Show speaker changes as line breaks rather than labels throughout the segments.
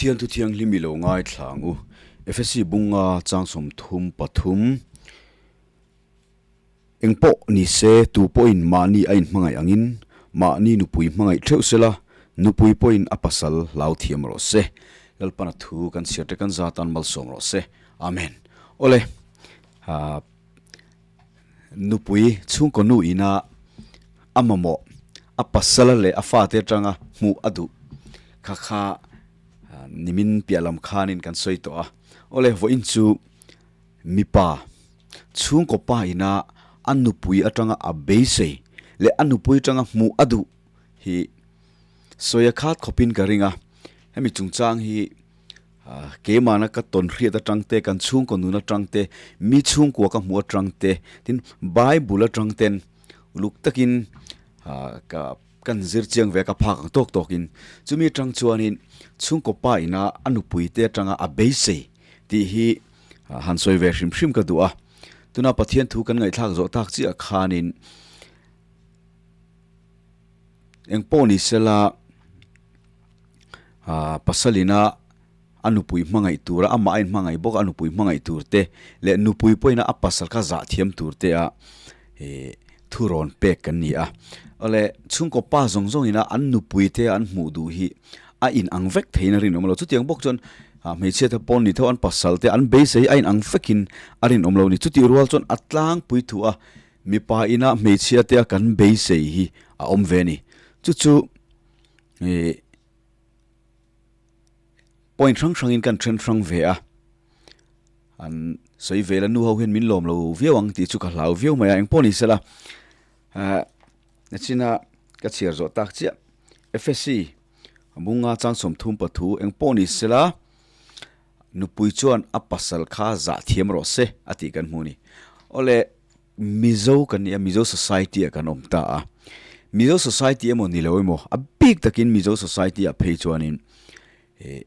Pathian thu thianghlim i lo ngaithla ang u. Efesi bunga chang 33. Engpawh ni se, tu pawhin mahni a inhmangaih angin mahni nupui hmangaih theuh sela, nupui pawhin a pasal hlau thiam rawh se. Lalpana thu kan chhiar te kan za tan malsawm rawh se. Amen. Awle, nupui chhungkaw nu ina a mamawh, a pasala leh a fate atanga hmuh a duh kha kha nimin piah lam khanin kan sawi tawh a. Awle, vawiin chu mipa Chhungkaw pa ina a nupui atanga a beisei leh a nupui atanga hmuh a duh hi sawi a khat khawpin ka ring a. Hemi chungchang hi keimahna ka tawn hriat atang te, kan chhungkaw nun atang te, mi chhungkua ka hmuh atang te, tin Bible atang ten uluk takin ka kan zir chiang ve ka phak ang tawk tawkin chumi atang chuanin chhungkaw pa ina a nupui te atanga a beisei tih hi Han sawi ve hrim hrim ka duh a, tuna Pathian thu kan ngaihthlak zawh tak chiah khanin eng pawh ni sela pasalina a nupui hmangaih tura amah a inhmangaih bawk a, a nupui hmangaih tur te leh nupui pawhin a pasal kha zah thiam tur te a thu rawn pek kan ni a. Awle chhungkaw pa zawng zawngina an nupui te an hmuh duh hi a inang vek theiin a rinawm lo. Chutiang bawk chuan hmeichhia te pawn ni tho an pasal te an beisei a inang vekin a rinawm lo ni. Chutih rual chuan a tlangpui thu a mipa ina hmeichhia te a kan beisei hi a awm ve a ni. Chu chu ih point hrang hrangin kan then hrang ve a, an sawi vel a nu ho hian min lawm lo viau ang tih chu ka hlau viau mai a, engpawh ni sela ah nachina ka chhiar zawh tak chiah FSC bunga chang 33 engpawh ni sela nupui chuan a pasal kha zah thiam rawh se a tih kan hmu a ni. Awle Mizo kan ni a, Mizo society ah kan awm ta a. Mizo society emaw ni lo emaw, a bik takin Mizo society ah phei chuanin eh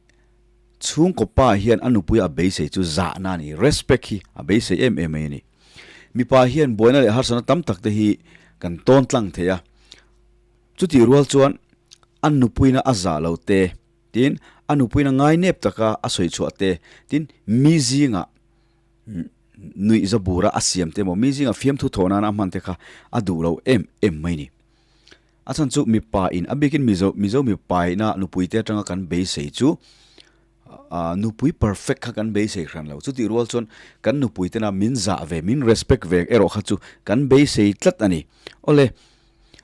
chhungkaw pa hian a nupui a beisei chu zahna a ni, respect hi a beisei em em mai a ni. Mipa hian buaina leh harsatna tam tak te hi kan tawn tlang thei a, chutih rual chuan a nupuina a zah lo te, tin a nupuina ngainep taka a sawi chhuah te, tin mi zingah Nuih zabura a siam te emaw mi zinga fiamthu thawh nana a hman te kha a duh lo em em mai ni. A chhan chu mipa in a bikin Mizo Mizo mipa ina nupui te atanga kan beisei chu ah nupui perfect kha kan beisei hran lo. Chutih rual chuan kan nupui tena min zah ve min respect ve erawh kha chu kan beisei tlat a ni. Awle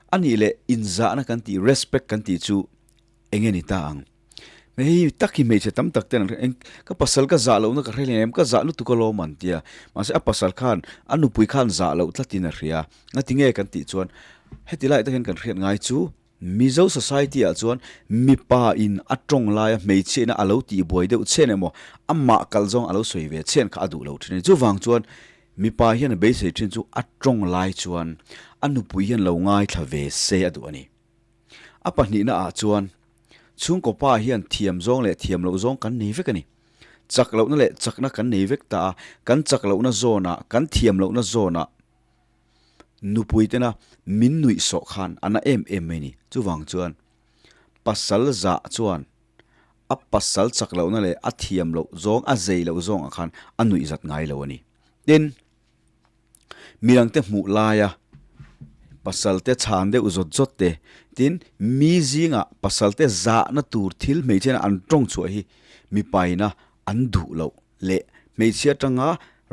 anih leh inzahna kan tih respect kan tih chu enge ni ta ang? Hei tak hi hmeichhe tam tak ten an hre eng ka pasal ka zah lohna ka hre hlei em ka zah lutuk alawm an tia mahse a pasal khan a nupui khan zah loh tlatin a hria ngati nge kan tih chuan heti lai tak hian kan hriat ngai chu Mizo society ah chuan mipa in a tawng laia hmeichhia ina a lo tih buai deuh chhen emaw amah kal zawng a lo sawi ve chhen kha a duh lo thin a ni chuvang chuan mipa hian a beisei thin chu a tawng lai chuan a nupui hian lo ngaithla ve se a duh a ni. A pahnihna ah chuan chhungkaw pa hian thiam zawng leh thiam loh zawng kan nei vek a ni. Chak lohna leh chakna kan nei vek ta a, kan chak lohna zawnah, kan thiam lohna zawnah nupui tena min nuih sawh khan a na em em mai a ni. Chuvang chuan pasal zah chuan a pasal chak lohna leh a thiam loh zawng, a zei loh zawngah khan a nuih zat ngai lo a ni. Tin. Midangte hmuh laia pasalte chhan deuh zawt zawt te, tin mi zingah pasalte zahna tur thil hmeichhiain an tawng chhuah hi mipaina an duh loh leh hmeichhia atanga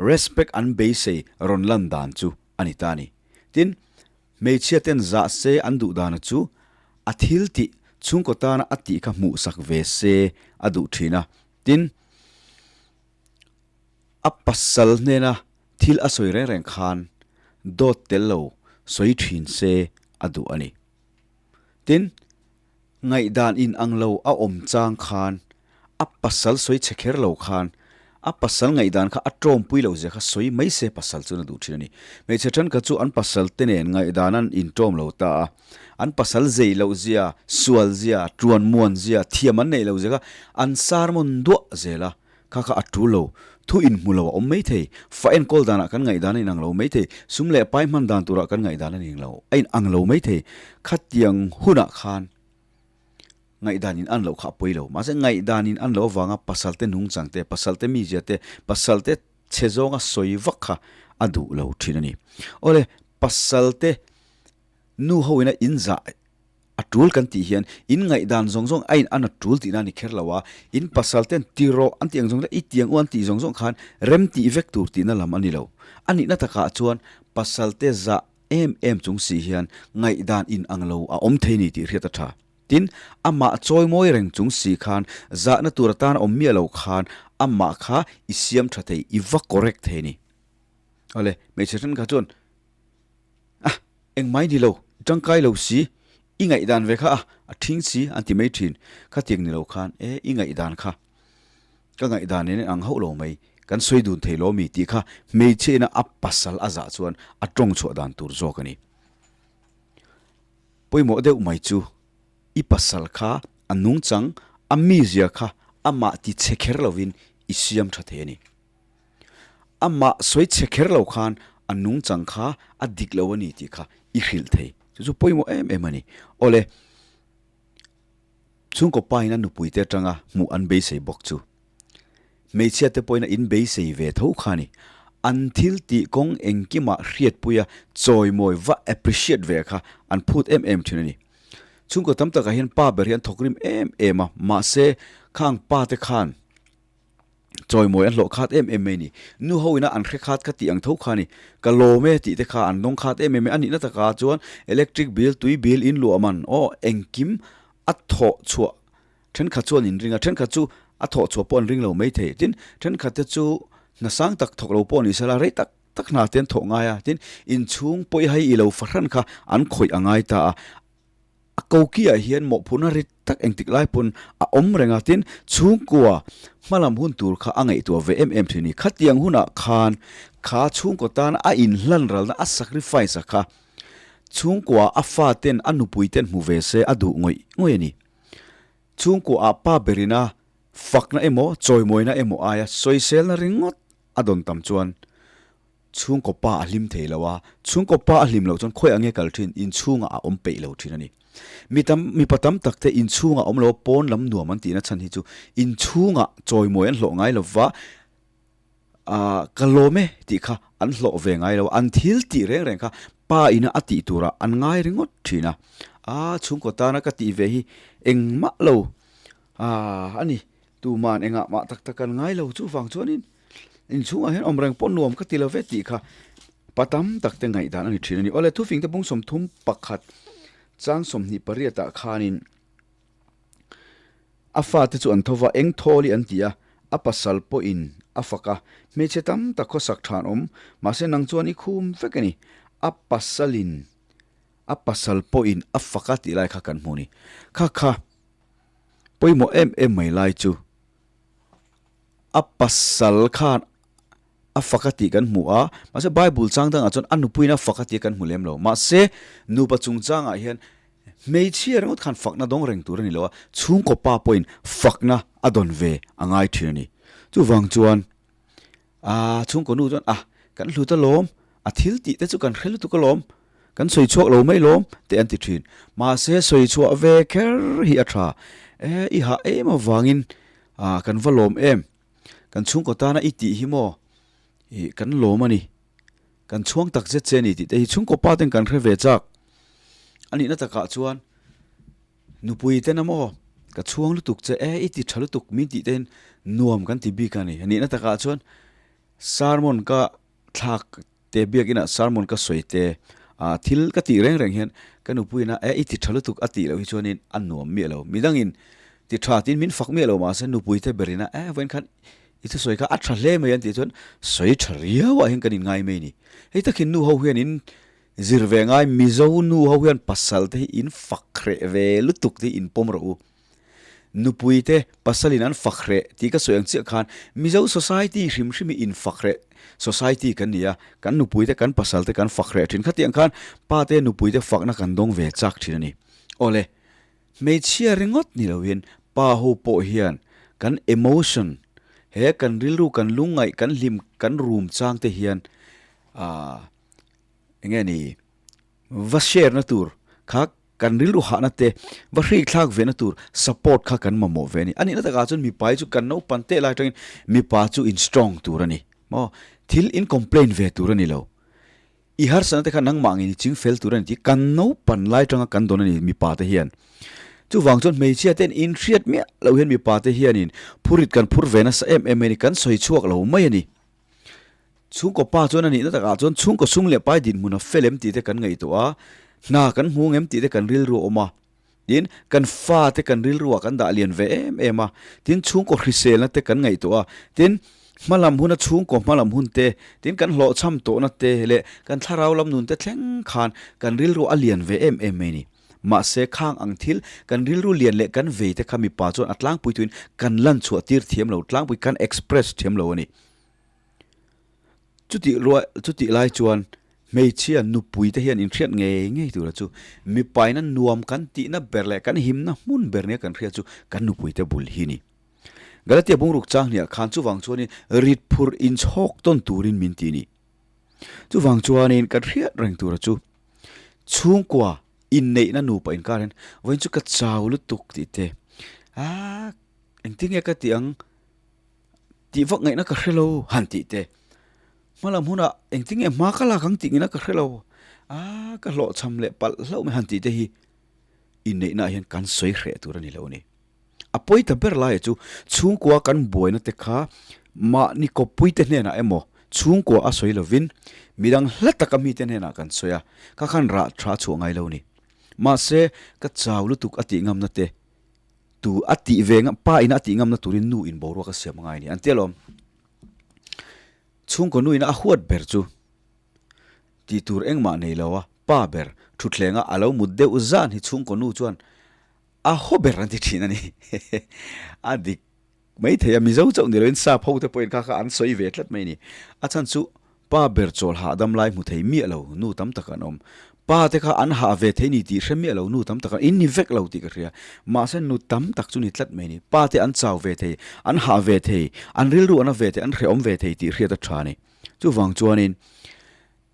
respect an beisei rawn lan dan chu a ni ta a ni. Tin, hmeichhia ten zah se an duh dana chu a thil tih chhungkaw tana a tih kha hmuhsak ve se a duh thin a, tin, A pasal hnena thil a sawi reng reng khan dawt tel lo sawi thin se a duh a ni. Tin, ngaihdan in ang lo a awm chang khan a pasal sawi chhe kher lo khan a pasal ngaihdan kha a tawmpui lo zia kha sawi mai se pasal chuan a duh thin a ni. Hmeichhe thenkhat chu an pasal te nen ngaihdan an intawm lo ta a, an pasal zei loh zia, sual zia, tuan muan zia, thiam an neih loh zia kha an sermon duah zel a. Kha kha a tul lo. Thu inhmu lo a awm mai thei. Fa enkawl danah kan ngaihdan a inang lo mai thei. Sum leh pai hman dan turah kan ngaihdan a inang lo a inang lo mai thei. Khatiang hunah khan Ngaihdan in an loh kha a pawi lo. Mahse ngaihdan in an loh avanga pasal te nungchang te, pasal te mizia te, pasal te chhe zawnga sawi vak kha a duh lo thin a ni. Awle, pasal te nu ho ina in zah a tul kan tih hian in ngaihdan zawng zawng a in an a tul tihna a ni kher lo a, in pasal ten ti rawh an tih ang zawng leh i tiang u an tih zawng zawng khan rem tih vek tur tihna lam a ni lo. A nihna takah chuan pasal te zah em em chung si hian ngaihdan in ang lo a awm thei ni tih hriat a tha. Tin, amah chawimawi reng chung si khan zahna tur atan awm miah lo khan amah kha i siam tha thei, i va correct thei ni. Awle, hmeichhe thenkhat chuan A, engmai ni lo, i tangkai lo si, i ngaihdan ve kha a, a thing si an ti mai thin. Khatiang ni lo khan, e, i ngaihdan kha, ka ngaihdan nen ang hauh lo mai, kan sawi dun thei lo mi tih kha hmeichhe ina a pasal a zah chuan a tawng chhuah dan tur zawk a ni. Pawimawh deuh mai chu i pasal kha a nungchang, a mizia kha amah ti chhe kher lovin i siam tha thei a ni. Amah sawi chhe kher lo khan a nungchang kha a dik lo a ni tih kha i hrilh thei. Chu chu pawimawh em em a ni. Awle, chhungkaw pa in a nupui te atanga hmuh an beisei bawk chu. Hmeichhia te pawhin a in beisei ve tho kha a ni. An thil tih kawng engkimah hriatpuia chawimawi va appreciate ve kha an phut em em thin a ni. Chhungkaw tam takah hian pa ber hi an thawkrim em em a, mahse khang pa te khan, Chawimawi an hlawh khat em em mai ni. Nu ho ina an hre khat kha tih ang tho kha ni. Ka lawm e tih te kha an dawng khat em em mai. A nihna takah chuan electric bill, tui bill, in luah man aw engkim a thawh chhuah thenkhat chuan in ring a, thenkhat chu a thawh chhuah pawh an ring lo mai thei. Tin, thenkhat te chu hna sang tak thawk lo pawh ni sela rei tak tak hna te an thawh ngai a. Tin, inchhung pawih hai i lo fahran kha an khawih a ngai ta a. A kokiah hian mawhphurhna rit tak engtik lai pawn a awm reng a, tin, chhungkua hmalam hun tur kha a ngaihtuah ve em em thin a ni. Khatiang hunah khan kha chhungkaw tan a inhlan ralna a sacrifice a kha chhungkua a fa ten a nupui ten hmu ve se a duh ngawih ngawih a ni. Chhungkua ah pa berin a fakna emaw chawimawina emaw aia sawiselna ringawt a dawn tam chuan Chhungkaw pa a hlim thei lo a, chhungkaw pa a hlim loh chuan khawi ang nge kal thin, inchhungah a awm peih lo thin a ni. Mi tam, mipa tam tak te inchhungah awm lo a, pawn lam nuam an tihna chhan hi chu inchhungah chawimawi an hlawh ngai lo va, ah ka lawm e tih kha an hlawh ve ngai lo a, an thil tih reng reng kha pa ina a tih turah an ngai ringawt thin a, ah chhungkaw tana ka tih ve hi engmah lo ah a ni, tuman engah mah tak tak an ngai lo chuvang chuanin. Inchhungah hian awm reng pawh nuam ka ti lo ve tih kha pa tam tak te ngaihdan a ni thin a ni. Awle thufing te bung 31 chang 28 ah khanin a fate chu an tho va, eng thawl hi an ti a, a pasal pawhin a fak a, hmeichhe tam tak khawsak than awm, mahse nang chuan i khum vek a ni, a pasalin a pasal pawhin a fak a tih lai kha kan hmu a ni. Kha kha pawimawh em em mai lai chu. A pasal khan a fak a tih kan hmu a, mahse Bible chang dangah chuan a nupuiin a fak a tih kan hmu lem lo. Mahse nupa chungchangah hian hmeichhia ringawt khan fakna dawng reng tur a ni lo a, chhungkaw pa pawhin fakna a dawn ve a ngai thin a ni. Chuvang chuan a chhungkaw nu chuan a kan hlut alawm, a thil tih te chu kan hre lutuk alawm, kan sawi chhuak lo mai lawm tih an ti thin. Mahse sawi chhuah ve kher hi a tha. E i hah em avangin Ah, kan va lawm em? Kan chhungkaw tana i tih hi maw? Ih, kan lawm a ni. Kan chhuang tak zet che a ni tih te hi chhungkaw pa ten kan hre ve chak. A nihna takah chuan nupui tena maw ka chhuang lutuk che e, i ti tha lutuk min tih te hian nuam kan ti bik a ni. A nihna takah chuan sermon ka thlak Te biakinah sermon ka sawi te, ah thil ka tih reng reng hian ka nupuiin a e i ti tha lutuk a tih loh hi chuanin a nuam miah lo. Midangin ti tha tiin min fak miah lo mahse nupui te berin a e vawiin khan i thusawi kha a tha hle mai an tih chuan sawi tha riau ah hian kan inngai mai a ni. Hei takin nu ho hian in zir ve ngai Mizo nu ho hian pasal te hi in fak hreh ve lutuk te hi in pawm rawh u. Nupui te pasalin an fak hreh tih ka sawi ang chiah khan Mizo society hrim hrim hi infak hreh society kan ni a, kan nupui te kan pasal te kan fak hreh thin khatiang khan pa te nupui te fakna kan dawng ve chak thin a ni. Awle, hmeichhia ringawt ni loin pa ho pawh hian kan emotion he kan rilru kan lungngaih kan hlim kan rum chang te hian aah enge ni va share na tur kha. kan rilru hahna te va hrik thlak ve na tur support kha kan mamawh ve a ni. A nihna takah chuan mipa hi chu kan naupan teh lai atangin mipa chu in strong tur a ni maw? Thil in complain ve tur a ni lo. I harsatna te kha nangmah ngei ni ching fel tur a ni tih kan naupan lai atanga kan dawn a ni mipa te hian. Chuvang chuan hmeichhia ten in hriat miah lo hian mipa te hianin phurit kan phur ve nasa em em mai a ni, kan sawi chhuak lo mai a ni. Chhungkaw pa chuan a nihna takah chuan chhungkaw sum leh pai dinhmun a fel em tih te kan ngaihtuah a, hna kan hmu ngem tih te kan rilru a awm a, tin kan fa te kan rilruah kan dah lian ve em em a, tin chhungkaw hriselna te kan ngaihtuah a, tin hmalam huna chhungkaw hmalam hun te, tin kan hlawhchham tawhna te leh kan thlarau lam nun te thleng khan kan rilru a lian ve em em mai a ni. Mahse khang ang thil kan rilru lian leh kan vei te kha mipa chuan a tlangpui tuin kan lan chhuah tir thiam lo, tlangpui kan express thiam lo a ni. Chutih rual chutih lai chuan hmeichhia nupui te hian inhriat ngei ngei tura chu mipaina nuam kan tihna ber leh kan himna hmun ber nia kan hriat chu kan nupui te bul hi ni. Galatia bungruk chang hniah khan chuvang chuanin rit phurh inchhawk tawn turin min ti ni. Chuvang chuanin kan hriat reng tura chu chhungkua inneihna nupa inkar hian vawiin chu ka chau lutuk tih te ah engtin nge ka tih ang Tih vak ngaihna ka hre lo han tih te. Hmalam hunah engtin nge hma ka lak ang tih ngaihna ka hre lo. Aaa ka hlawhchham leh palh hlauh mai han tih te hi inneihna ah hian kan sawi hreh tur a ni lo a ni. A pawi ta ber laia chu chhungkua kan buaina te kha mahni kawppui te hnenah emaw chhungkua a sawi lovin midang hla taka mite hnenah kan sawi a, kha khan rah tha chhuah ngai lo a ni. Mahse ka chau lutuk a tih ngamna te Tu a tih ve ngam, pa ina a tih ngamna turin nu in boruak a siam angai a ni. An ti alawm. Chhungkaw nu ina a huat ber chu tih tur engmah nei lo a, pa ber thutthleng a a lo mut deuh zan hi chhungkaw nu chuan a haw ber an ti thin a ni. A dik Maithei a Mizo chauh ni loin sap ho te pawhin kha kha an sawi ve tlat mai a ni. A chhan chu pa ber chawl hahdam lai hmu thei miah lo nu tam tak an awm. Pa te kha an hah ve thei ni tih hre miah lo nu tam tak an in ni vek lo tih ka hria. Mahse nu tam tak chu ni tlat mai a ni. Pa te an chau ve thei, an hah ve thei, an rilru an a ve thei, an hrehawm ve thei tih hriat a tha a ni. Chuvang chuanin.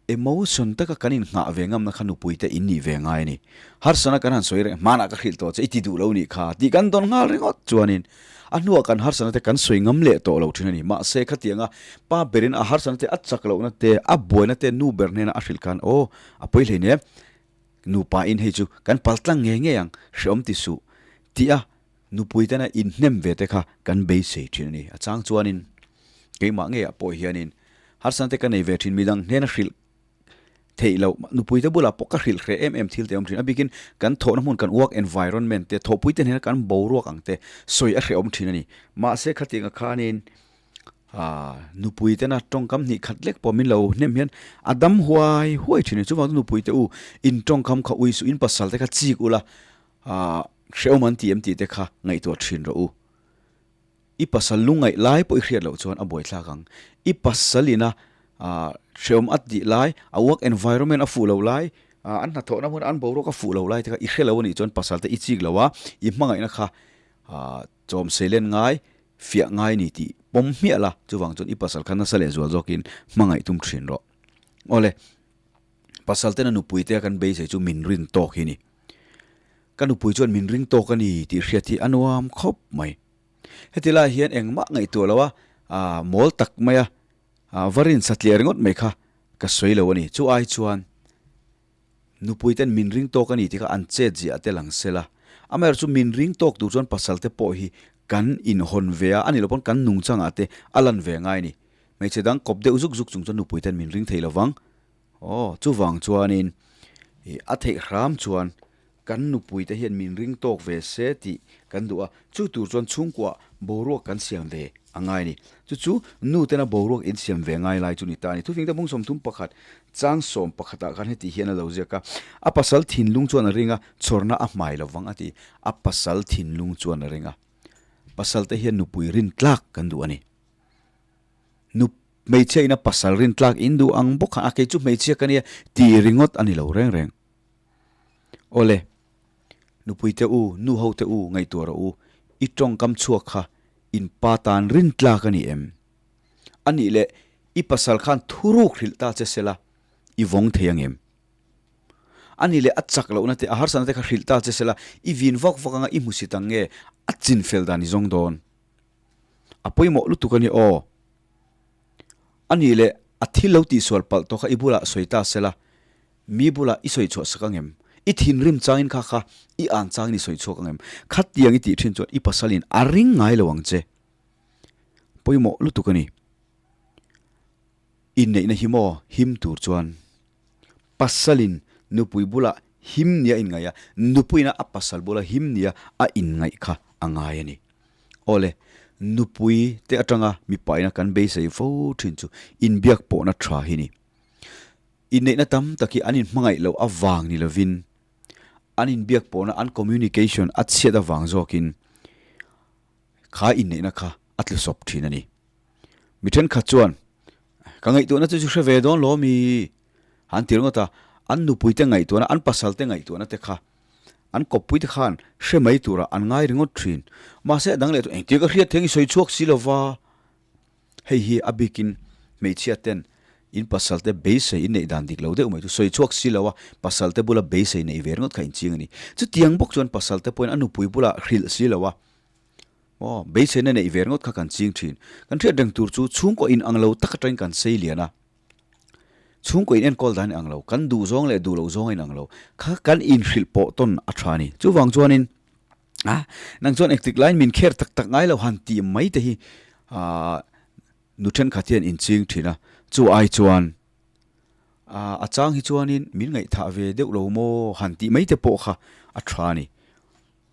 Emotion taka kan innghah ve ngamna kha nupuite in nih ve ngai a ni. Harsana kan han sawi reng, hmanah ka hrilh tawh che, i ti duh lo nih kha tih kan dawn nghal ringawt chuanin a hnuah kan harsana te kan sawi ngam leh tawh lo thin a ni. Mahse khatianga pa berin a harsana te a chak lohna te, a buaina te nu ber hnena a hrilh khan aw a pawi hlei nia, nupa in hei chu kan paltlang ngei ngei ang, hreawm ti suh tih a nupui tena inhnem ve te kha kan beisei thin a ni. A chang chuanin keimah ngeiah pawh hianin harsana te ka nei ve thin, midang hnena hrilh theih loh, nupui te bulah pawh ka hrilh hreh em em thil te awm thin. A bikin kan thawhna hmun kan work environment te, thawhpui te hnena kan boruak ang te sawi a hrehawm thin a ni. Mahse khatianga khanin nupui tena tawngkam hnih khat lek pawh min lo hnem hian a dam huai huai thin a ni. Chuvang chu nupui te u in tawngkam kha ui suh, in pasal te kha chik ula, Ahh, hrehawm an ti em tih te kha ngaihtuah thin rawh u. I pasal lungngaih lai pawh i hriat loh chuan a buaithlak ang. I pasal ina ahh hrehawm a tih lai, a work environment a fuh loh lai, ahh an hnathawhna hmun an boruak a fuh loh lai te kha i hre lo a nih chuan pasal te i chik lo a, i hmangaihna kha ahh chawm seilen ngai, fiah ngai ni tih pawm hmiah la, chuvang chuan i pasal kha nasa leh zual zawkin hmangaih tum thin rawh. Awle, pasal tena nupui te kan beisei chu min rin tawk hi ni. Ka nupui chuan min ring tawk a ni tih hriat hi a nuam khawp mai. Heti lai hian engmah ngaihtuah lo a, aa mawl tak mai a, aa va rin satliah ringawt mai kha ka sawi lo a ni. Chu ai chuan nupui ten min ring tawk a ni tih kha an chet ziah te lang se la. Amaherawhchu chu min ring tawk tur chuan pasal te pawh hi kan inhawn ve a, a nih loh pawn kan nungchangah te a lan ve ngai a ni. Hmeichhe dang kawp deuh zuk zuk chung chuan nupui ten min ring thei lo vang. Aw, chuvang chuanin ih a theih hram chuan kan nupuite hian min ring tawk ve se tih kan duh a, chu tur chuan chhungkuah boruak kan siam ve a ngai a ni. Chu chu nu tena boruak in siam ve ngai lai chu ni ta a ni. Thufingte bung 31 chang sawm pakhatah khan heti hian a lo ziak a, A pasal thinlung chuan a ring a, chhawrna a hmai lo vang a ti. A pasal thinlung chuan a ring a. Pasalte hian nupui rin tlak kan duh a ni. Nu hmeichhia ina pasal rin tlak in duh ang bawk khan a kei chu hmeichhia ka nia ti ringawt a ni lo reng reng. Awle, nupui te u, nu ho te u ngaihtuah rawh u, i tawngkam chhuak kha in pa tan rin tlak a ni em? A nih leh i pasal khan thuruk hrilh ta che sela i vawng thei ang em? A ni leh a chak lohna te, a harsatna te kha hrilh ta che sela, i vin vak vak anga i hmusit ang nge a chinfel dan i zawng dawn? A pawimawh lutuk a ni aw. A nih leh a thil lo tihsual palh tawh kha i bulah sawi ta sela, mi bulah i sawi chhuah sak ang em? I thinrim changin kha kha i an changin i sawi chhuak ang em? Khatiang i tih thin chuan i pasalin a ring ngai lo ang che. Pawimawh lutuk a ni. Inneihna hi maw him tur chuan pasalin nupui bulah him nia inngaih a, nupuiin a pasal bula him nia a inngaih kha a ngai a ni. Awle, nupui te atanga mipaina kan beisei fo thin chu inbiak pawhna tha hi ni. Inneihna tam tak hi an inhmangaih loh avang ni lovin an inbiak pawhna an communication a chhiat avang zawkin kha inneihna kha a tlu sawp thin a ni. Mi thenkhat chuan, Ka ngaihtuahna chu chu hre ve dawn lo mi? Han ti ringawt a, an nupuite ngaihtuahna, an pasalte ngaihtuahna te kha an kawppuite khan hre mai turah an ngai ringawt thin. Mahse a dang leh chu engtia ka hriat theng i sawi chhuak si lova. Hei hi a bikin hmeichhia ten in pasalte beisei in neih dan dik lo deuh mai chu sawi chhuak si lo a, pasalte bula beisei neih ve ringawt kha inching a ni. Chutiang bawk chuan pasalte pawhin a nupui bula hrilh si lo a, Aw, beiseina neih ve ringawt kha kan ching thin. Kan hriat reng tur chu chhungkaw in ang lo tak atangin kan sei lian a. Chhungkaw in enkawl dan in ang lo, kan duh zawng leh duh loh zawng a in ang lo. Kha kan inhrilh pawh tawn a tha a ni. Chuvang chuanin, a, nang chuan engtik laiin min kher tak tak ngai lo han tih mai te hi, ah, nu thenkhat hian in ching thin a. Chu ai chuan, ah, a chang hi chuanin min ngaihthah ve deuh lo maw han tih mai te pawh kha a tha a ni.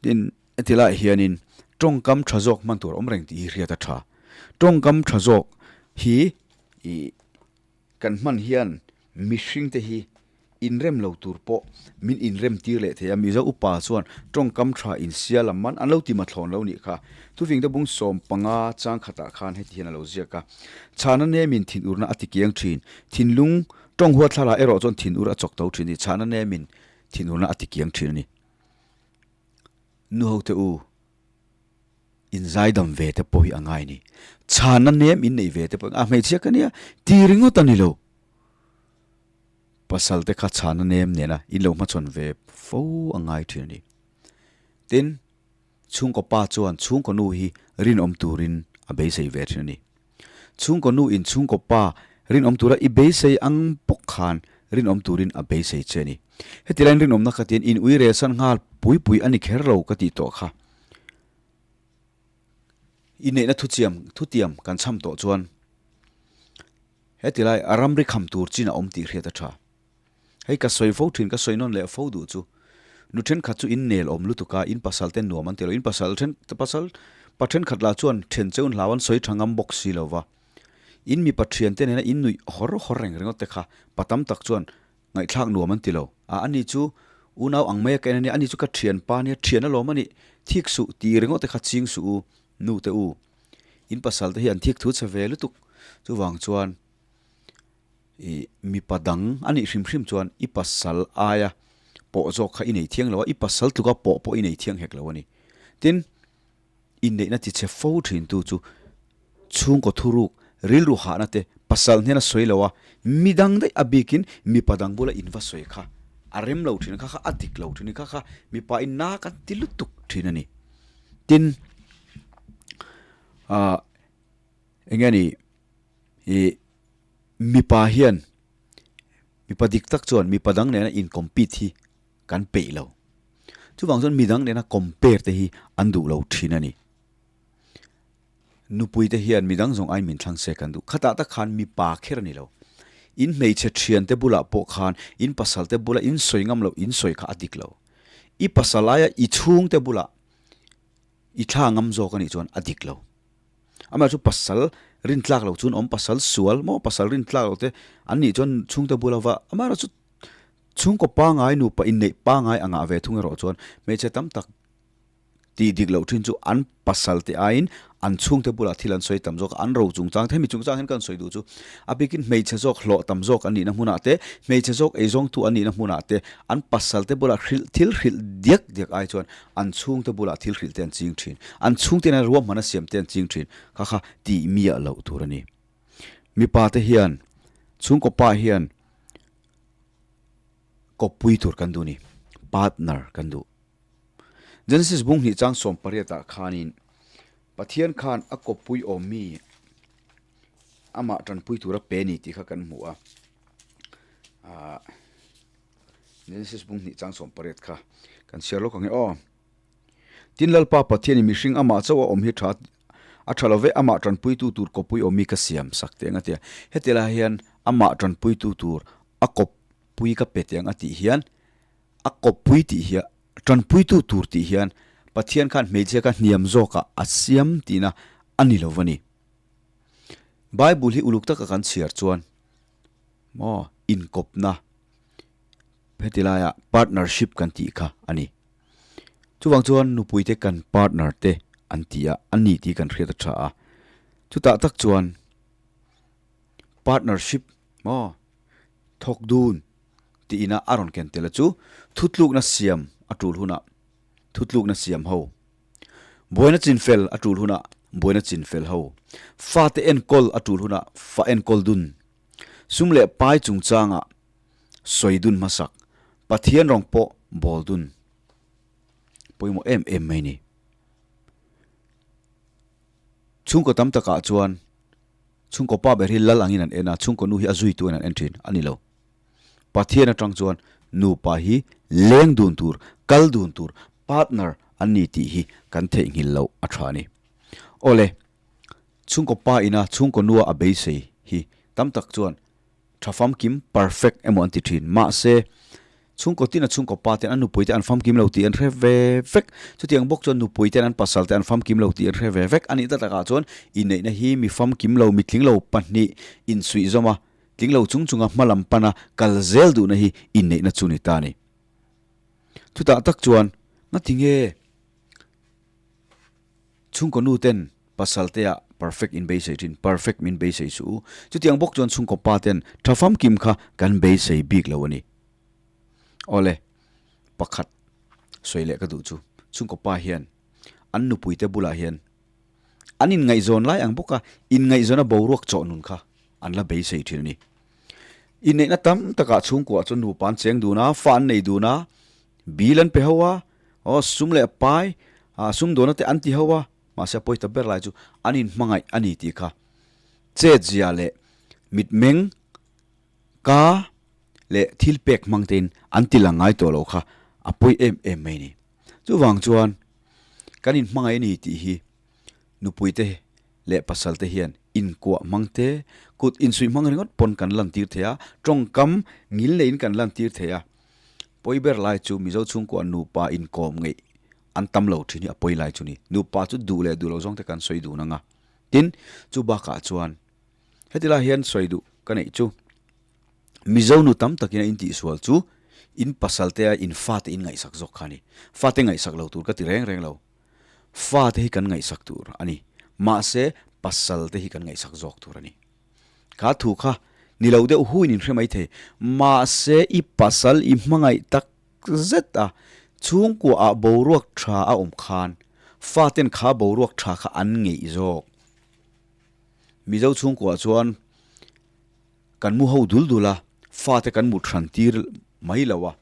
Tin, heti laiah hianin tawngkam tha zawk hman tur a awm reng tih hi hriat a tha. Tawngkam tha zawk hi ih kan hman hian mihringte hi inrem lo tur pawh min inrem tir leh thei a. Mizo upa chuan tawngkam tha insia lam man an lo ti mathlawn lo nih kha. Thufingte bung 15 chang khatah khan heti hian a lo ziak a, Chhana nemin thinurna a ti kiang thin, thinlung tawng huatthlala erawh chuan thinur a chawk tho thin a ni. Chhana nemin thinurna a ti kiang thin a ni. Nu ho te u, in zaidam ve te pawh hi a ngai ni. Chhanna nem in neih ve te pawh a hmeichhia ka nia, ti ringawt a ni lo. Pasal te kha chhanna nem nena in lo hmachhawn ve fo a ngai thin a ni. Tin, chhungkaw pa chuan chhungkaw nu hi rinawm turin a beisei ve thin a ni. Chhungkaw nu in chhungkaw pa rinawm tura i beisei ang bawk khan rinawm turin a beisei che a ni. Heti laiin rinawmna kha tiin in ui relsan nghal pui pui a ni kher lo ka tih tawh kha. Inneihna thuchiam thutiam kan chham tawh chuan heti lai a ramri kham tur chin a awm tih hriat a tha. Hei ka sawi fo thin, ka sawi nawn leh fo duh chu. Nu thenkhat chu in nel awm lutuk a, in pasal te nuam an ti lo. In pasal then, pasal pa thenkhat lah chuan then cheu hlau an sawi tha ngam bawk si lo va. In mipa thian te nena in nuih hawr hawr reng ringawt te kha pa tam tak chuan ngaihthlak nuam an ti lo. A, ani chu unau ang mai a ka en a nia, ani chu ka thian pa nia, thian alawm a nih, thik suh ti ringawt te kha ching suh u, nu te u. In pasal te hi an thik thu chhe ve lutuk. Chuvang chuan. I mipa dang a nih hrim hrim chuan i pasal aia pawh zawk kha i nei thiang lo a, i pasal tluka pawh pawh i nei thiang hek lo a ni. Tin, inneihna ti chhe fo thintu chu chhungkaw thuruk, rilru hahna te pasal hnena sawi lo a, midang daih a bikin mipa dang bula in va sawi kha a rem lo thin a, kha kha a dik lo thin a ni, kha kha mipa in na kan ti lutuk thin a ni. Tin, ah eng nge ni ih mipa hian mipa dik tak chuan mipa dang nena in compete hi kan peih lo. Chuvang chuan midang nena compare te hi an duh lo thin a ni. Nupui te hian midang zawng aiin min thlang se kan duh. Khatah tak khan mipa kher a ni lo. In hmeichhe thian te bulah pawh khan in pasal te bula in sawi ngam loh in sawi kha a dik lo. I pasal aia i chhung te bulah i thla ngam zawk a nih chuan a dik lo. Amah chu pasal rin tlak lo chuan awm pasal sual maw pasal rin tlak lo te an nih chuan chhungte bula va amaherawh chu chhungkaw pangai nupa inneih pangai angah ve thung erawh chuan hmeichhe tam tak tih dik loh thin chu an pasal te aiin an chhungte bulah thil an sawi tam zawk a, an ro chungchang te hemi chungchang hian kan sawi duh chu a bikin hmeichhe zawk hlawh tam zawk an nihna hmunah te hmeichhe zawk eizawngtu an nihna hmunah te an pasal te bulah hrilh thil hrilh diak diak ai chuan An chhungte bulah thil hrilh te an ching thin. An chhungte nen ruahman a siam te an ching thin. Kha kha tih miah loh tur a ni. Mipa te hian, chhungkaw pa hian Kawppui tur kan duh ni. Partner kan duh. Genesis bung hnih chang 18 ah khanin Pathian khan a kawppui awmmi amah tanpui tura pe ni tih kha kan hmu a. Ah, Genesis bung hnih chang 18 kha kan chhiar lawk ang e aw. Tin Lalpa Pathianin mihring amah chauh a awm hi tha a tha lo ve, amah tanpuitu tur kawppui awmmi ka siam sak teh ang a ti a. Heti lai hian amah tanpuitu tur a kawppui ka pe teh ang a tih hian a kawppui tih hi tanpuitu tur tih hian Pathian khan hmeichhia kha hniam zawkah a siam tihna a ni lo va ni. Bible hi uluk taka kan chhiar chuan maw inkawpna heti laia partnership kan tih kha a ni. Chuvang chuan nupuite kan partner te an ti a, a ni tih kan hriat a tha a. Chutah tak chuan partnership maw thawk dun tih ina a rawn ken tel a chu thutlukna siam a tul hunah thutlukna siam ho, buaina chinfel a tul hunah buaina chinfel ho, fate enkawl a tul hunah fa enkawl dun, sum leh pai chungchangah sawi dun hmasak, Pathian rawng pawh bawl dun pawimawh em em mai ni. Chhungkaw tam takah chuan chhungkaw pa ber hi lal angin an en a, chhungkaw nu hi a zuitu in an en thin a ni lo. Pathian atang chuan nupa hi leng dun tur, kal dun tur, partner an ni tih hi kan theihnghilh loh a tha a ni. Awle, chhungkaw pa ina chhungkaw nua a beisei hi tam tak chuan Tha famkim, perfect, emaw an ti thin. Mahse, chhungkaw tin a chhungkaw pa ten an nupui te an famkim lo tih an hre ve vek. Chutiang bawk chuan nupui ten an pasal te an famkim lo tih an hre ve vek. A nih ta takah chuan inneihna hi mi famkim lo, mi tling lo pahnih insuih zawm a, tling lo chung chunga hma lam pana kal zel duhna hi inneihna chu ni ta a ni. Chutah tak chuan ngatinge? Chhungkaw nu ten pasal te ah perfect in beisei thin, perfect min beisei suh u. Chutiang bawk chuan chhungkaw pa ten tha famkim kha kan beisei bik lo a ni. Awle, pakhat sawi leh ka duh chu, chhungkaw pa hian an nupui te bulah hian an inngaihzawn lai ang bawk a, inngaihzawna boruak chawh nun kha an la beisei thin a ni. Inneihna tam takah chhungkuah chuan nupa an cheng dun a, fa an nei dun a, Bill an pe ho a, aw sum leh pai, ah sum dawhna te an ti ho a, mahse a pawi ta ber lai chu an inhmangaih a ni tih kha chetzia leh mitmeng ka leh thil pek hmang tein an ti lang ngai tawh lo kha a pawi em em mai a ni. Chuvang chuan kan inhmangaih a ni tih hi nupui te leh pasal te hian inkuah hmang te, kut insuih hmang ringawt pawn kan lantir thei a, tawngkam ngil neiin kan lantir thei a. Pawi ber lai chu Mizo chhungkua nupa inkawm ngeih an tam lo thin hi a pawi lai chu ni. Nupa chu duh leh duh lo zawng te kan sawi dun ang a. Tin, chu bakah chuan heti lai hian sawi duh ka neih chu Mizo nu tam takin a intihsual chu in pasal te a in fate in ngaihsak zawk kha a ni. Fate ngaihsak lo tur ka ti reng reng lo. Fate hi kan ngaihsak tur a ni. Mahse, pasal te hi kan ngaihsak zawk tur a ni. Kha thu kha ni lo deuh huin in hre mai thei. Mahse i pasal i hmangaih tak zet a, chhungkua ah boruak tha a awm khan faten kha boruak tha kha an ngeih zawk. Mizo chhungkua chuan kan mu ho dul dul a, fate kan mut hran tir mai lo a.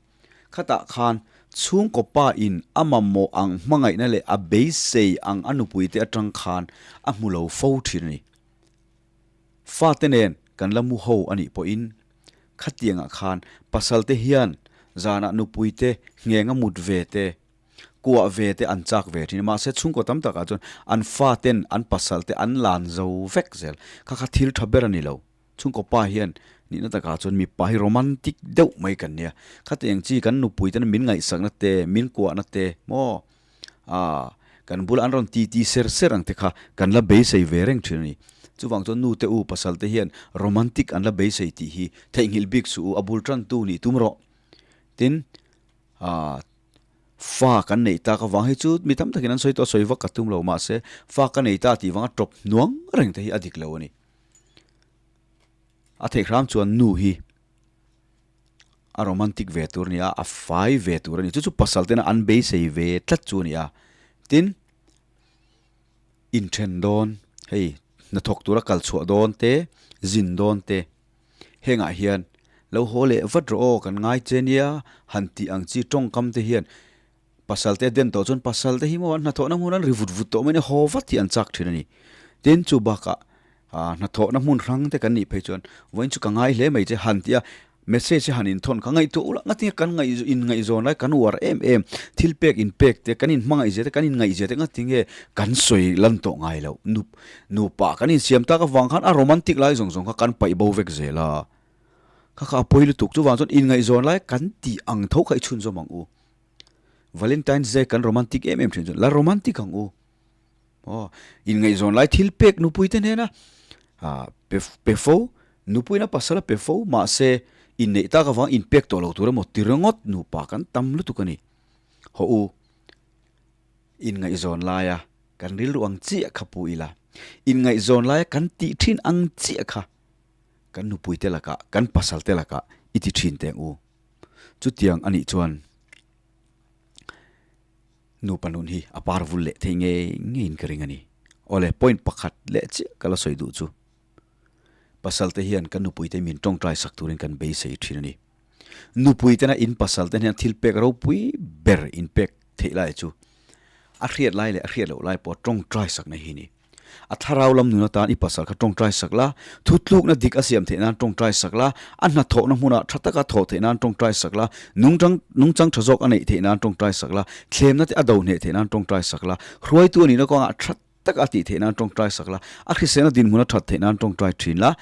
Khatah khan chhungkaw pa in a mamawh ang hmangaihna leh a beisei ang a nupuite atang khan a hmu lo fo thin a ni. Fate nen kan la mu ho a nih pawhin khatiangah khan pasalte hian zanah nupuite nghenga mut ve te, kuah ve te an chak ve thin a, mahse chhungkaw tam takah chuan an faten an pasalte an lan zo vek zel. Kha kha thil tha ber a ni lo. Chhungkaw pa hian nihna takah chuan mipa hi romantic deuh mai kan nia. Khatiang chi kan nupuiten min ngaihsakna te, min kuahna te maw Aaa, kan bula an rawn ti ti ser ser ang te kha kan la beisei ve reng thin a ni. Chuvang chuan nu te u pasal te hian romantic an la beisei tih hi theihnghilh bik suh u, a bul tantu nih tum rawh. Tin, aaa, fa kan neih tak avang hi chu mi tam takin an sawi tawh a, sawi vak ka tum lo mahse fa ka nei ta tih vanga tawp hnuang reng te hi a dik lo a ni. A theih hram chuan nu hi. A romantic ve tur a ni a, a fai ve tur a ni. Chu chu pasal tena an beisei ve tlat chu a ni a. Tin, inthen dawn, hei hnathawk tura kal chhuah dawn te, zin dawn te, hengah hian. Lo haw leh vat rawh aw, kan ngai che nia, han tih ang chi tawngkam te hian pasal te a den tawh chuan pasal te hi maw an hnathawhna hmun an ri vut vut tawh mai nia, haw vat hi an chak thin a ni. Tin, chu bakah hnathawhna hmun hrang te kan nih phei chuan vawiin chu ka ngai hle mai che han tih a, message hi han inthawn kha ngaihtuah ulh a, ngatinge kan ngaih inngaihzawn lai kan uar em em, thil pek inpek te, kan inhmangaihzia te, kan inngaihzia te ngatinge kan sawi lan tawh ngai loh, nu nupa kan insiam tak avang khan a romantic lai zawng zawng kha kan paih bo vek zel a, kha kha a pawi lutuk, chuvang chuan inngaihzawn lai kan tih ang tho kha i chhunzawm ang u. Valentine's Day kan romantic em em thin chuan la romantic ang u. Aw, inngaihzawn lai thil pek nupui te hnena ah pe pe fo, nupuina pasal a pe fo mahse inneih tak avang inpek tawh lo tur emaw ti ringawt nupa kan tam lutuk a ni. Hawh u, inngaihzawn laia kan rilru ang chiah kha pu ila, inngaihzawn laia kan tih thin ang chiah kha kan nupui te lakah, kan pasal te lakah i ti thin teng u. Chutiang a nih chuan Nupa nun hi a par vul leh thei ngei ngeiin ka ring a ni. Awle, point pakhat leh chiah ka la sawi duh chu. Pasal te hian kan nupui te min tawngtai sak turin kan beisei thin a ni. Nupui tena in pasal te hian thil pek ropui ber in pek theih lai chu a hriat lai leh a hriat loh lai pawh tawngtai sakna hi a ni. A thlarau lam nun atan i pasal kha tawngtai sak la, thutlukna dik a siam theih nan tawngtai sak la, a hnathawhna hmunah tha taka thawh theih nan tawngtai sak la, nungchang nungchang tha zawk a neih theih nan tawngtai sak la, thlemna te a do hneh theih nan tawngtai sak la, hruaitu a nihna kawngah tha taka a tih theih nan tawngtai sak la, a hriselna dinhmun a that theih nan tawngtai thin la,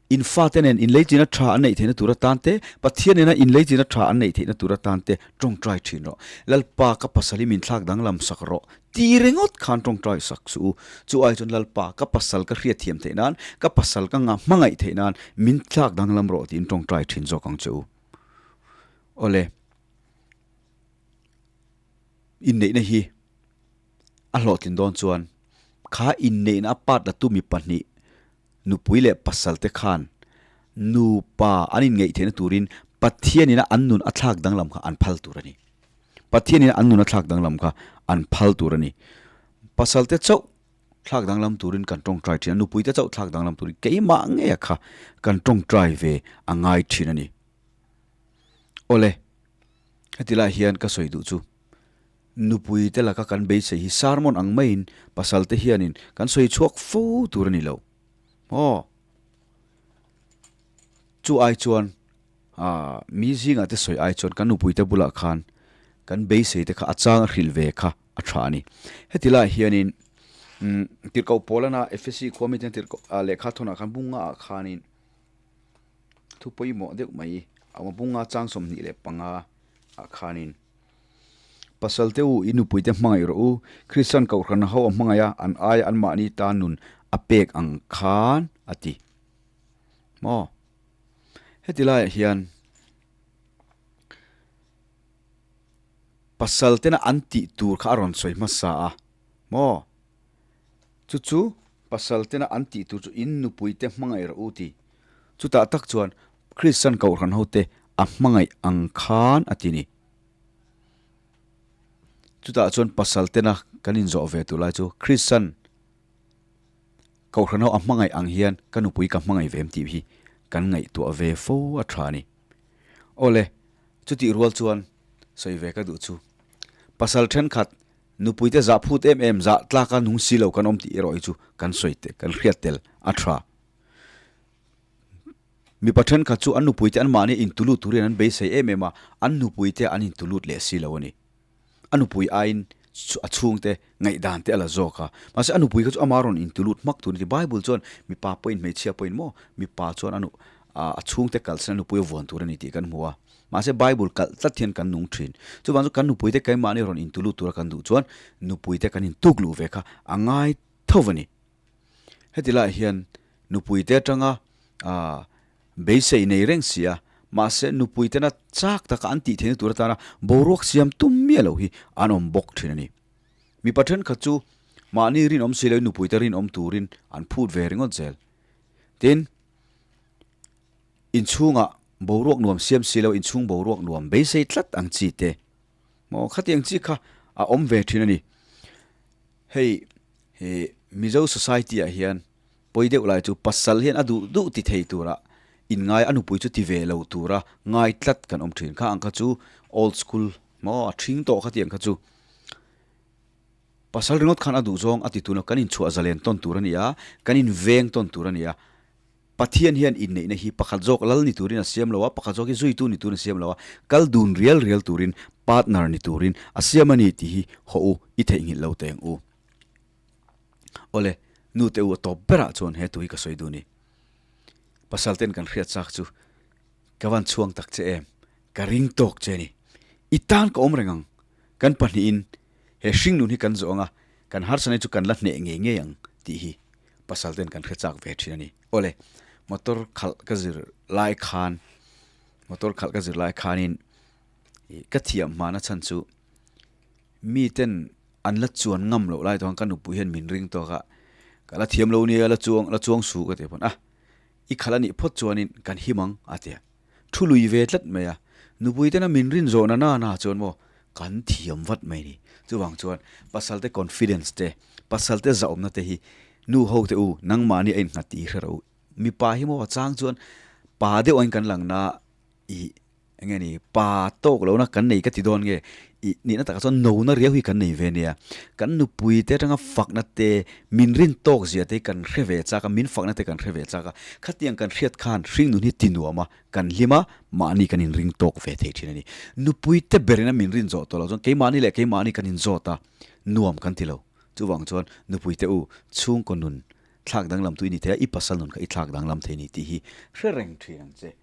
In fate nen inleichina tha an neih theihna tur atan te, Pathian nena inleichina tha an neih theihna tur atan te tawngtai thin rawh. Lalpa ka pasal hi min thlak danglam sak rawh ti ringawt khan tawngtai sak suh u. Chu ai chuan Lalpa ka pasal ka hriatthiam theih nan, ka pasal ka nga hmangaih theih nan min thlak danglam rawh tiin tawngtai thin zawk ang che u. Awle, inneihna hi a hlawhtlin dawn chuan kha inneihna a part latu mi pahnih Nupui leh pasalte khan nupa an inngeih theihna turin Pathianina an nun a thlak danglam kha an phal tur a ni. Pathianina an nun a thlak danglam kha an phal tur a ni. Pasalte chauh thlak danglam turin kan tawngtai thin a, nupuite chauh thlak danglam turin keimah ngeia kha kan tawngtai ve a ngai thin a ni. Awle, heti lai hian ka sawi duh chu. Nupui te laka kan beisei hi sermon ang maiin pasal te hianin kan sawi chhuak fo tur a ni lo. Aw. Chu ai chuan ah mi zingah te sawi ai chuan kan nupui te bulah khan kan beisei te kha a chang a hrilh ve kha a tha a ni. Heti lai hianin umm tirhkoh Paulana Efesi khua miten tirhkoh ah lehkha thawnah khan bunga ah khanin thu pawimawh deuh mai a awm a, bunga chang 25 ah khanin. Pasal te u, i nupui te hmangaih rawh u. Kristian kohhran ho a hmangaih a, an aia anmahni tan nun a pek ang khan a ti. Maw? Heti laiah hian pasal tena an tih tur kha a rawn sawi hmasa a, maw? Chu chu pasal tena an tih tur chu in nupui te hmangaih rawh u ti. Chutah tak chuan Kristian kohhran hote a hmangaih ang khan a ti ni. Chutah chuan pasal tena kan inzawh ve tur lai chu Kristian kohhran ho a hmangaih ang hian ka nupui ka hmangaih ve em tih hi kan ngaihtuah ve fo a tha a ni. Awle, chutih rual chuan sawi ve ka duh chu pasal thenkhat nupuite zah phut em em zah tlaka nung si lo kan awm tih erawh hi chu kan sawi te kan hriat tel a tha. Mipa thenkhat chu an nupuite anmahni intulut turin an beisei em em a, an nupuite an intulut leh si lo a ni. A nupui aiin a chhungte ngaihdan te a la zawk a, mahse a nupui kha chu ama rawn intulut hmak tur a ni. Bible chuan mipa pawhin hmeichhia pawhin maw mipa chuan a nu a chhungte kalsan a nupui a vuan tur a ni tih kan hmu a, mahse Bible kalh tlat hian kan nung thin. Chuvang chu kan nupuite keimahni rawn intulut tura kan duh chuan nupuite kan intuk luh ve kha a ngai tho a ni. Heti lai hian nupuite atanga beisei nei reng si a, mahse nupuitena chak taka an tih theihna tur atana boruak siam tum miah lo hi an awm bawk thin a ni. Mipa thenkhat chu mahni rinawm si loin nupuite rinawm turin an phut ve ringawt zel. Tin, inchhungah boruak nuam siam si lo, inchhung boruak nuam beisei tlat ang chi te maw khatiang chi kha a awm ve thin a ni. Hei He Mizo society ah hian pawi deuh lai chu pasal hian a duh duh ti thei tura inngai a nupui chu ti ve lo tura ngai tlat kan awm thin. Kha ang kha chu old school maw a thing tawh kha tiang kha chu pasal ringawt khan a duh zawng a ti tun a, kan inchhuah zalen tawn tur a ni a, kan inveng tawn tur a ni a. Pathian hian inneihna hi pakhat zawk lal ni turin a siam lo a, pakhat zawk hi zuitu ni turin a siam lo a, kal dun rial rial turin, partner ni turin a siam a ni tih hi haw u i theihnghilh lo teng u. Awle, nu te u a tawp berah chuan he thu hi ka sawi dun i. Pasal ten kan hriat chak chu ka van chhuang tak che em, ka ring tawk che ni. I tan ka awm reng ang, kan pahnihin he hringnun hi kan zawh ang a, kan harsatna hi chu kan la hneh ngei ngei ang tih hi pasal ten kan hre chak ve thin a ni. Awle, motor khalh ka zir lai khan, motor khalh ka zir lai khanin ka thiam hmana chhan chu mi ten an la chuan ngam loh lai chuan ka nupui hian min ring tawk a, ka la thiam lo nia la chuang la chuang suh ka ti pawn a, i khalh a nih phawt chuanin kan him ang a ti a. Thu lui ve tlat mai a, nupui tena min rin zawh na na chuan maw kan thiam vat mai ni. Chuvang chuan pasal te confidence te, pasal te zahawmna te hi nu ho te u nangmahni a innghat tih hi hre rawh u. Mipa hi maw a chang chuan pa deuh angin kan lang na i eng nge ni pa tawk lohna kan nei ka ti dawn nge i nihna takah chuan nona riau hi kan nei ve nia. Kan nupui te atanga fakna te min rin tawk zia te hi kan hre ve chak a, min fakna te kan hre ve chak a. Khatiang kan hriat khan hringnun hi ti nuam a, kan hlim a, mahni kan inring tawk ve thei thin a ni. Nupui te berin a min rin zawh tawh loh chuan keimahni leh keimahni kan inzawt a, nuam kan ti lo. Chuvang chuan nupui te u, chhungkaw nun thlak danglam tu i ni thei a, i pasal nun kha i thlak danglam thei ni tih hi hre reng thin ang che.